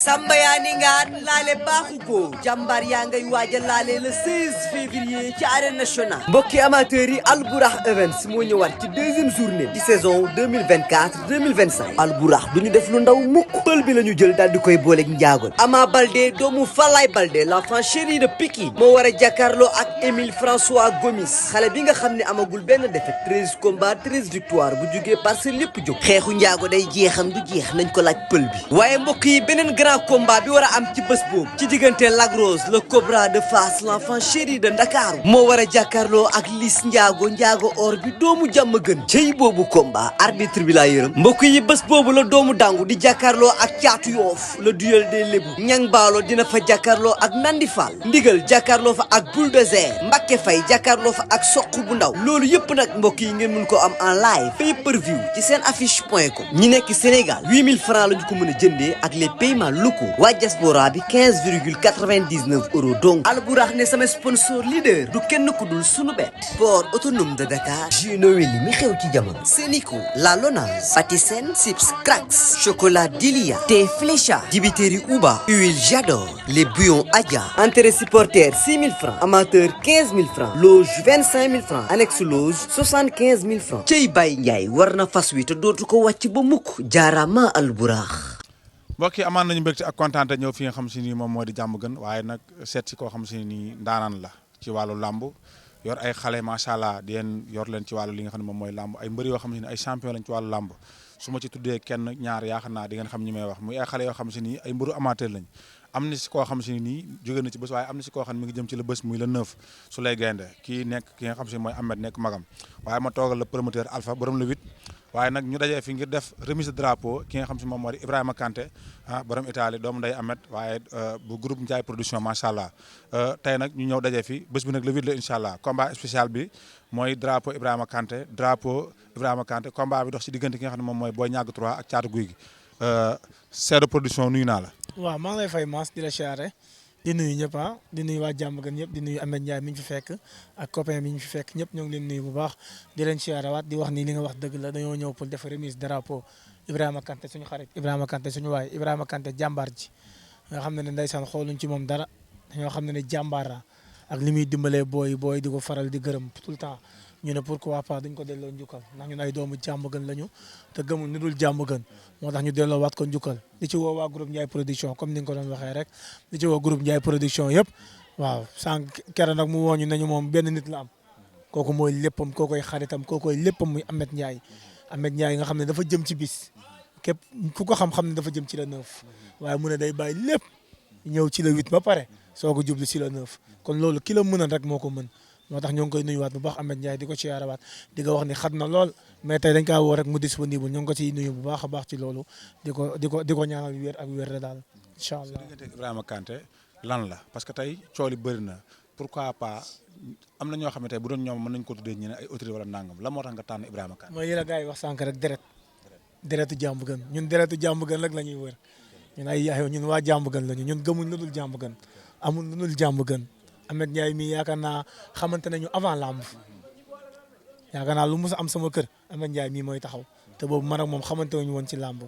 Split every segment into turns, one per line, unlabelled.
Samba yaa ni ngaan laale baaxu ko jàmbaar yaa ngay waaja laale le 16 février ci arène nationale mbokki amateurs yi Albourakh Events moo ñëwaat ci deuxième journée di saison 2024-2025 Albourakh du ñu def lu ndaw mukk pël bi la ñu jël daal di koy booleeg njaagoon Ama Baldé doomu Falaye Baldé l'enfant chéri de Pikine moo war a jàkkaarloo ak Émile François Gomis xale bi nga xam ne amagul benn défaite 13 combats 13 victoire bu jugee Parcelles lépp jóg xeexu njaago day jeexam du jeex nañ ko laaj pël bi waaye mbokk yi beneen grand combat bi war a am ci bés boobu ci diggante Lac Rose le Cobra de Fass l'enfant chéri de Ndakaaru moo war a jàkkaarloo ak Liss njaago or bi doomu jàmm gën cey boobu combat arbitre bi laa yërëm mbokk yi bés boobu la doomu dangu di jàkkaarloo ak caatu yoof le duel des lébu ñang baalo dina fa jàkkaarloo ak Nandi Fall ndigal jàkkaarloo fa ak bulldozer Mbacké Faye jàkkaarloo fa ak soq bu ndaw loolu yëpp nag mbokk yi ngeen mun ko am en live pay per view ci seen affiche.com ñi nekk Sénégal 8000 francs lañu ko mën a jëndee ak les paiements locaux waa diaspora bi 15,99 euros donc Albourakh ne sama sponsor leader du kenn ku dul sunu bet port autonome de Dakar jus Noël mi xew ci jamono Sénico La Lonase Patisen Sips Cracks chocolat Dilia thé Flécha dibiteri Uba huile J'adore les bouillons Adja entrée supporter 6000 francs amateur 15000 francs loge 25000 francs annexe loge 75000 francs cey Baye Ndiaye war na fas wi te dootu ko wàcc ba mukk jaarama Albourakh
mbokk yi amaan nañu mbégte ak kontaan te ñëw fi nga xam si ni moom moo di jàmm gën waaye nag seet si koo xam si ni ndaanaan la ci wàllu làmb yor ay xale macha allah di leen yor leen ci wàllu li nga xam ne moom mooy làmb ay mbër yoo xam si ni ay champion lañ ci wàllu làmb su ma ci tuddee kenn ñaar yaakaar naa di ngeen xam ñi may wax muy ay xale yoo xam si ni ay mbëru amateur lañ am na si koo xam si nii jóge na ci bés waaye am na si koo xam ne mi ngi jëm ci la bés muy le 9 su lay gaynde kii nekk ki nga xam si mooy Ahmed nekk magam waaye ma toogal la promoteur Alpha borom le 8 waaye nag ñu dajee fi ngir def remise de drapeau ki nga xam si moom moo di Ibrahima Kanté borom Italie doomu nday Ahmed waaye bu groupe Ndiaye production macha allah tey nag ñu ñëw dajee fi bés bi nag le 8 la incha allah combat spécial bi mooy drapeau Ibrahima Kanté combat bi dox si diggante ki nga xam ne moom mooy Boy Niang 3 ak Thiatou Gouye Gui Seedo production nuyu naa la.
waaw maa ngi lay fay Mass di la siyaare di nuyu ñëpp di nuyu waa jàmm gën ñëpp di nuyu Ahmed Ndiaye mi ñu fi fekk ak copain mi ñu fi fekk ñëpp ñoo ngi leen nuyu bu baax di leen siyaare waat di wax ni li nga wax dëgg la dañoo ñëw pour def remise drapeau Ibrahima Kanté suñu xarit Ibrahima Kanté suñu waay Ibrahima Kanté jàmbaar ji nga xam ne ndeysaan xooluñ ci moom dara dañoo xam ne jàmbaar la ak li muy dimbalee booy di ko faral di gërëm tout le temps ñu ne pourquoi pas duñ ko delloo njukkal ndax ñun ay doomu jàmm gën lañu te gëmul ni dul jàmm gën moo tax ñu delloo waat ko njukkal di ci woo waa groupe Ndiaye production comme ni nga ko doon waxee rek di ci woo groupe Ndiaye production yëpp waaw sànq keroog nag mu wooñu nañu moom benn nit la am kooku mooy léppam kookoy xaritam kookoy léppam muy Ahmed Ndiaye nga xam ne dafa jëm ci bis képp ku ko xam ne dafa jëm ci la 9 waaye mu ne day bàyyi lépp ñëw ci la 8 ba pare soo ko jublu ci la 9 kon loolu ki la mënoon rek moo ko mën moo tax ñoo ngi koy nuyuwaat bu baax Ahmed Ndiaye di ko ci yaarawaat di ko wax ni xat na lool mais tey dañ kaa woo rek mu disponible ñoo ngi ko ciy nuyu bu baax a baax ci loolu di ko ñaanal wér ak wér la daal incha allah.
diggante Ibrahima Kanté lan la parce que tey cool yi bëri na pourquoi pas am na ñoo xam ne tey bu doon ñoom mën nañu ko tuddee ñu ne ay autorité wala nangam la moo tax nga tànn Ibrahima Kanté.
mooy yéen a gars yi wax sànq rek deretu jàmm gën ñun deretu jàmm gën rek la ñuy wër ñun ay yaay ñun waa jàmm gën lañu ñun gëmuñ lu dul jàmm gën amul lu dul jàmm gën Ahmed Ndiaye mii yaakaar naa xamante nañu avant lamb yaakaar naa lu mus a am sama kër Ahmed Ndiaye mii mooy taxaw te boobu man ak moom xamante wuñu woon ci lamb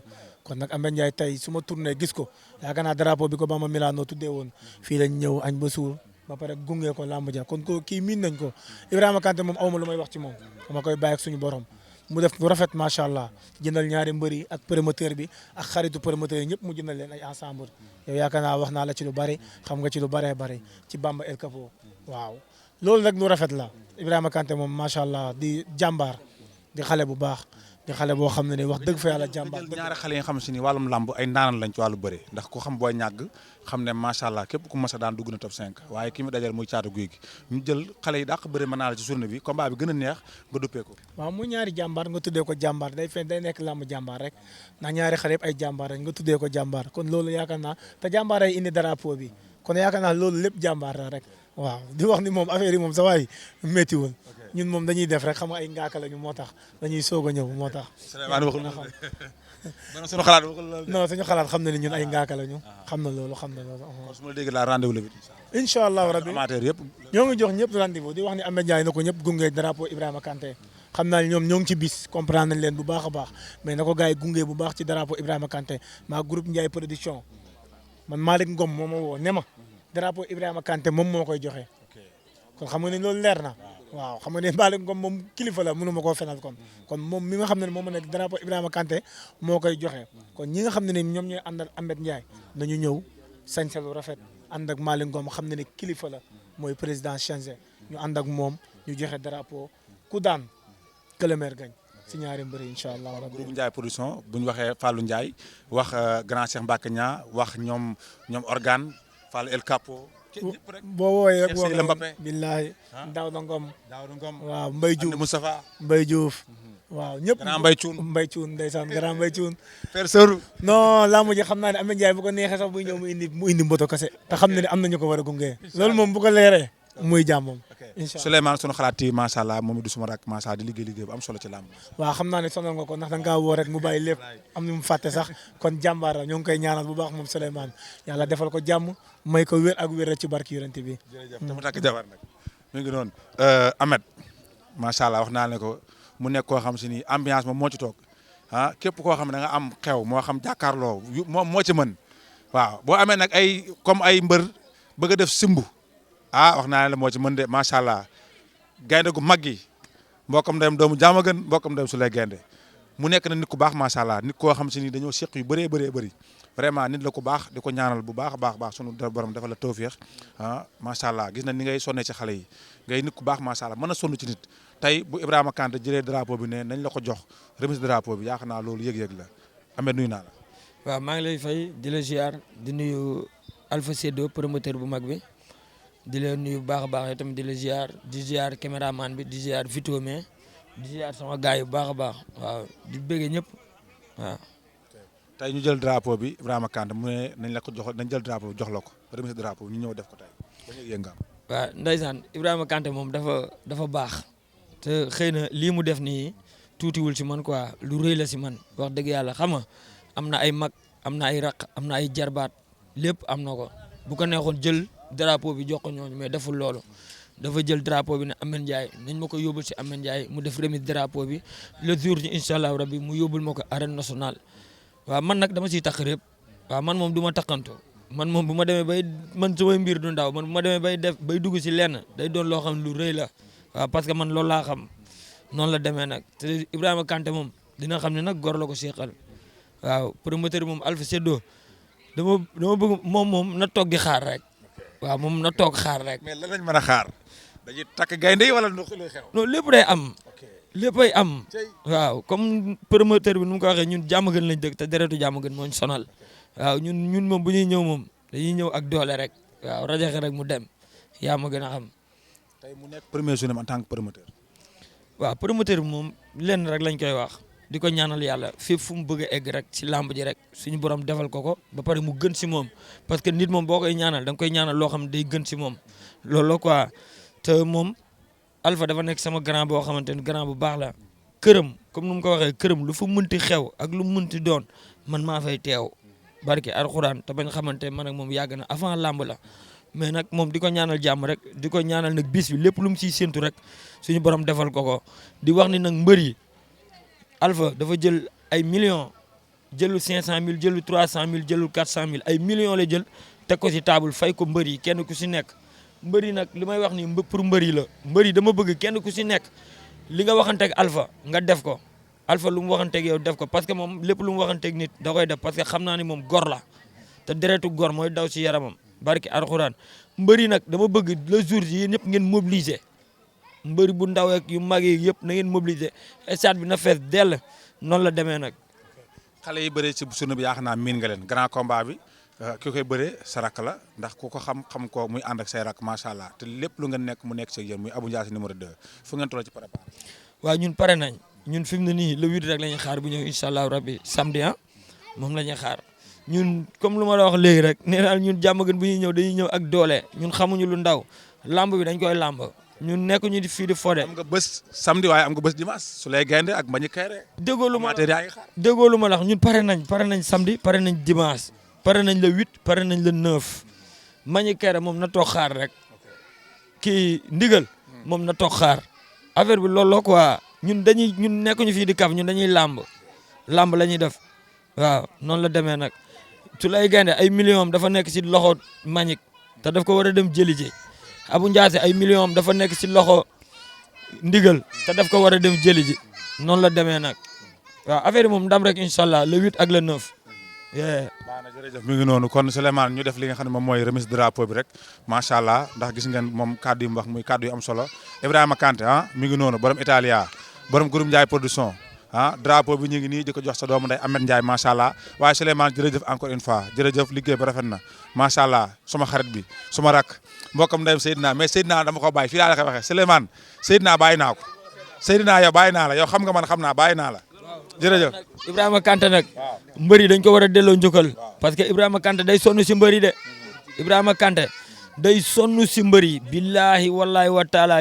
kon nag Ahmed Ndiaye tey su ma tourné gis ko yaakaar naa drapeau bi ko Bamba Milano tuddee woon fii lañ ñëw añ ba suur ba pare gunge ko lamb ja kon ko kii miin nañ ko Ibrahima Kanté moom awma lu may wax ci moom dama koy bàyyi ak suñu borom mu def bu rafet macha allah jëndal ñaari mbëri ak promoteur bi ak xaritu promoteur yi ñëpp mu jëndal leen ay ensemble yow yaakaar naa wax naa la ci lu bari xam nga ci lu baree bari ci Bamba El Capo waaw loolu nag lu rafet la Ibrahima Kanté moom macha allah di jàmbaar di xale bu baax di xale boo xam ne wax dëgg fa yàlla jàmbaar.
ñaari xale yi nga xam si ni wàllum làmb ay ndaanaan lañ ci wàllu bëri ndax ku xam Boy Niang xam ne macha allah képp ku mas a daan dugg na top 5 waaye ki mu dajal muy Thiatou Gouye Gui ñu jël xale yi dàq bëri mën naa la ci journée bi combat bi gën a neex nga duppee ko.
waaw muy ñaari jàmbaar nga tuddee ko jàmbaar day nekk làmb jàmbaar rek ndax ñaari xale yëpp ay jàmbaar rek nga tuddee ko jàmbaar kon loolu yaakaar naa te jàmbaar ay indi drapeau bi kon yaakaar naa loolu lépp jàmbaar la rek waaw di wax ni moom affaire yi moom sa waay méttiwul ñun moom dañuy def rek xam nga ay ngaaka lañu moo tax dañuy soog a ñëw moo tax.
suñu xalaat waxul loolu.
non suñu xalaat xam na ni ñun ay ngaaka lañu. xam na loolu.
kon su ma la déggee la rendez-vous la bi.
incha allah rabbi
amateur yëpp.
ñoo ngi jox ñëpp rendez-vous di wax ni Ahmed Ndiaye na ko ñëpp gunge drapeau Ibrahima Kanté xam naa ñoom ñoo ngi ci bis comprendre nañ leen bu baax a baax mais na ko gars yi gunge bu baax ci drapeau Ibrahima Kanté maa groupe Ndiaye production man Malick Ngom moo ma woo ne ma drapeau Ibrahima Kanté moom moo koy joxe kon xam nga ne loolu leer na waaw xam nga ne Malick Ngom moom kilifa la mënu ma koo fenal kon moom mi nga xam ne moom ma nekk drapeau Ibrahima Kanté moo koy joxe kon ñi nga xam ne ñoom ñooy àndal Ahmed Ndiaye nañu ñëw sañse lu rafet ànd ak Malick Ngom xam ne kilifa la mooy président changé ñu ànd ak moom ñu joxe drapeau ku daan que le maire gagne si ñaari mbër yi incha allah.
groupe Ndiaye production bu ñu waxee Fallou Ndiaye wax grand Cheikh Mbacke Niang wax ñoom organe Fallou El Capo.
boo wooyee rek
Seydou Mbappé
billahi Daouda Ngom waaw
Mbaye Diouf
waaw ñëpp
grand
Mbaye Thioune ndeysaan grand Mbaye Thioune
Père Sorou
non laamu ji xam naa ne Ahmed Ndiaye bu ko neexee sax buy ñëw mu indi mboto kase te xam ne am nañu ko war a gunge loolu moom bu ko leeree muy jàmm moom incha allah
Souleymane sunu xalaat yi macha allah moom it du suma rak macha allah di liggéey bu am solo ci làmb.
waaw xam naa ne sonal nga ko ndax da nga kaa woo rek mu bàyyi lépp am na mu fàtte sax kon jàmbaar la ñoo ngi koy ñaanal bu baax moom Souleymane yàlla defal ko jàmm may ko wér ak wér ci barki yonent bi.
jërëjëf te mu takk jabar nag mi ngi noonu Ahmed macha allah wax naa ne ko mu nekk koo xam si ni ambiance moom moo ci toog ah képp koo xam ne da nga am xew moo xam jàkkaarloo moom moo ci mën waaw boo amee nag ay comme ay mbër bëgg a def simbu ah wax naa ne la moo ci mën de macha allah gaynde gu mag yi mbokkam ndeyam doomu jaama gën mbokkam ndeyam su lay gaynde mu nekk na nit ku baax macha allah nit koo xam si ni dañoo seq yu bëree bëri vraiment nit la ku baax di ko ñaanal bu baax a baax sunu borom dafa la tawféex ah macha allah gis na ni ngay sonnee ci xale yi ngay nit ku baax macha allah mën a sonn ci nit tey bu Ibrahima Kanté jëlee drapeau bi ne nañ la ko jox remise drapeau bi yaakaar naa loolu yëg-yëg la Ahmed nuyu naa la.
waaw maa ngi lay fay di la ziar di nuyu Alpha Sedo promoteur bu mag bi di la nuyu bu baax a baax tamit di la ziar di ziar caméraman bi di ziar Vito mais di ziar sama gars yi bu baax a baax waaw di bëggee ñëpp waaw.
tey ñu jël drapeau bi Ibrahima Kanté mu ne nañ la ko jox nañ jël drapeau bi jox la ko remise drapeau bi ñu ñëw def ko tey ba ñu yëngu am.
waaw ndeysaan Ibrahima Kanté moom dafa baax te xëy na lii mu def nii tuutiwul si man quoi lu rëy la si man wax dëgg yàlla xam nga am na ay mag am na ay raq am na ay jarbaat lépp am na ko bu ko neexoon jël drapeau bi jox ko ñooñu mais deful loolu dafa jël drapeau bi ne Ahmed Ndiaye nañ ma ko yóbbul si Ahmed Ndiaye mu def remise drapeau bi le jour ji incha allah rabbi mu yóbbul ma ko arène nationale waaw man nag dama siy takk rëpp waaw man moom du ma takkanto man moom bu ma demee bay man samay mbir du ndaw man bu ma demee bay dugg si lenn day doon loo xam lu rëy la waaw parce que man loolu laa xam noonu la demee nag te Ibrahima Kanté moom dina xam ne nag gor la ko seqal waaw promoteur moom Alpha Sedo dama bëgg moom na toog di xaar rek waaw moom na toog xaar rek.
mais lan lañ mën a xaar dañuy takk gaynde yi wala lu xew.
non lépp day am. léppay am. waaw comme promoteur bi nu mu ko waxee ñun jàmm gën lañ dëkk te deretu jàmm gën moo ñu sonal waaw ñun moom bu ñuy ñëw moom dañuy ñëw ak doole rek waaw rajaxe rek mu dem yaa ma gën a xam.
tey mu nekk premier journée en tant que promoteur.
waaw promoteur bi moom lenn rek lañ koy wax di ko ñaanal yàlla fépp fu mu bëgg a egg rek ci làmb ji rek suñu borom defal ko ba pare mu gën si moom parce que nit moom boo koy ñaanal da nga koy ñaanal loo xam ne day gën si moom loolu quoi te moom Alpha dafa nekk sama grand boo xamante ni grand bu baax la këram comme nu mu ko waxee këram lu fa mënti xew ak lu mënti doon man maa fay teew barke alxuraan te bañ xamante man ak moom yàgg na avant làmb la mais nag moom di ko ñaanal jàmm rek di ko ñaanal nag bis bi lépp lu mu siy séntu rek suñu borom defal ko di wax ni nag mbër yi Alpha dafa jël ay millions jëlu 500000 jëlu 300000 jëlu 400000 ay millions la jël teg ko si table fay ko mbër yi kenn ku si nekk mbër yi nag li may wax ni pour mbër yi la mbër yi dama bëgg kenn ku si nekk li nga waxanteeg Alpha nga def ko Alpha lu mu waxanteeg yow def ko parce que moom lépp lu mu waxanteeg nit da koy def parce que xam naa ni moom gor la te deretu gor mooy daw si yaramam barki alxuraan mbër yi nag dama bëgg le jour yi ñëpp ngeen mobiliser mbëri bu ndaw ak yu mag yi yëpp na ngeen mobiliser stade bi na fees dell noonu la demee nag.
xale yi bëree ci sunu bi yaakaar naa miin nga leen grand combat bi ki koy bëree sa rakk la ndax ku ko xam ko muy ànd ak say rakk macha allah te lépp lu ngeen nekk mu nekk ci yéen muy Abou Ndiassé numéro 2 fu ngeen toll ci préparation.
waaw ñun pare nañ ñun fi mu ne nii le 8 rek la ñuy xaar bu ñëw incha allah rabbi samedi moom la ñuy xaar ñun comme lu ma la wax léegi rek nee naa ñun jàmm gën bu ñuy ñëw dañuy ñëw ak doole ñun xamuñu lu ndaw lamb bi dañ koy lamb. ñun nekk ñu fii di fode.
am nga bés samedi waaye am nga bés dimanche su lay gaynde ak bañu kayre.
déggoo lu ma la wax ñun pare nañ samedi pare nañ dimanche pare nañ le 8 pare nañ le 9 bañu kayre moom na toog xaar rek kii ndigal moom na toog xaar affaire bi loolu la quoi ñun nekk ñu fii di kaf ñun dañuy lamb la ñuy def waaw noonu la demee nag Tulay Gaynde ay millions am dafa nekk si loxo Manick te daf ko war a dem jëli ji Abou Ndiassé ay millions am dafa nekk si loxo Ndigal te daf ko war a dem jëli ji noonu la demee nag waaw affaire yi moom ndam rek incha allah le 8 ak le 9.
baax na jërëjëf mi ngi noonu kon Souleymane ñu def li nga xam ne moom mooy remise drapeau bi rek macha allah ndax gis ngeen moom kàddu yu mu wax muy kàddu yu am solo Ibrahima Kanté mi ngi noonu borom Italia borom groupe Ndiaye production drapeau bi ñu ngi nii di ko jox sa doomu nday Ahmed Ndiaye macha allah waaye Souleymane jërëjëf encore une fois jërëjëf liggéey bi rafet na macha allah suma xarit bi suma rak mbokkam ndeyam Seydina mais Seydina dama ko bàyyi fii laa la koy waxee Souleymane Seydina bàyyi naa ko Seydina yow bàyyi naa la yow xam nga man xam naa bàyyi naa la jërëjëf.
Ibrahima Kanté nag mbëri dañ ko war a delloo njukkal parce que Ibrahima Kanté day sonn si mbëri de Ibrahima Kanté day sonn si mbëri billahi wallahi wa taala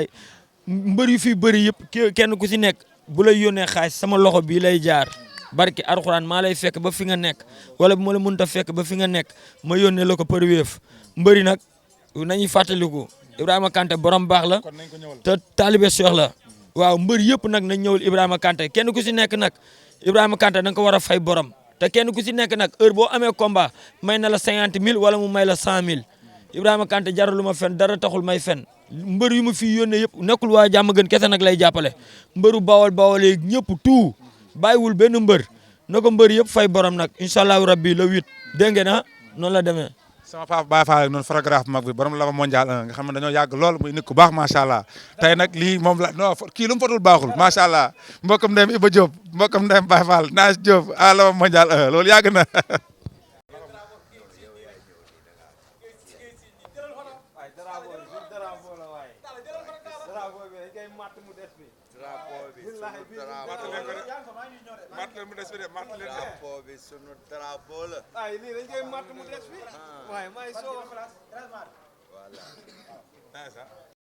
mbëri yu fi bëri yëpp kenn ku si nekk bu lay yónnee xaalis sama loxo bii lay jaar barki Alxuraan maa lay fekk ba fi nga nekk wala bu ma la mënut a fekk ba fi nga nekk ma yónnee la ko par Wave mbëri nag nañuy fàttaliku Ibrahima Kanté borom baax la te taalibe Cheikh la waaw mbër yëpp nag nañ ñëwul Ibrahima Kanté kenn ku si nekk nag Ibrahima Kanté da nga ko war a fay borom te kenn ku si nekk nag heure boo amee combat may na la 50 000 wala mu may la 100 000 Ibrahima Kanté jaralu ma fen dara taxul may fen mbër yu ma fi yónnee yëpp nekkul waa jàmm gën kese nag lay jàppale mbëru bawol yeeg ñëpp tout bàyyiwul benn mbër na ko mbër yëpp fay borom nag incha allahu rabbi le 8 dégg ngeen noonu la demee.
sama papa Baye Fall noonu photographe mag bi borom lava mondial 1 nga xam ne dañoo yàgg lool muy nit ku baax macha allah tey nag lii moom la non kii lu mu fotul baaxul macha allah mbokkam ndeyam Iba Diop mbokkam ndeyam Baye Fall Naas Diop à lava mondial 1 loolu yàgg na.
drapeau bi sunu drapeau la.
ay lii dañ koy matt mu des fi waaye may soo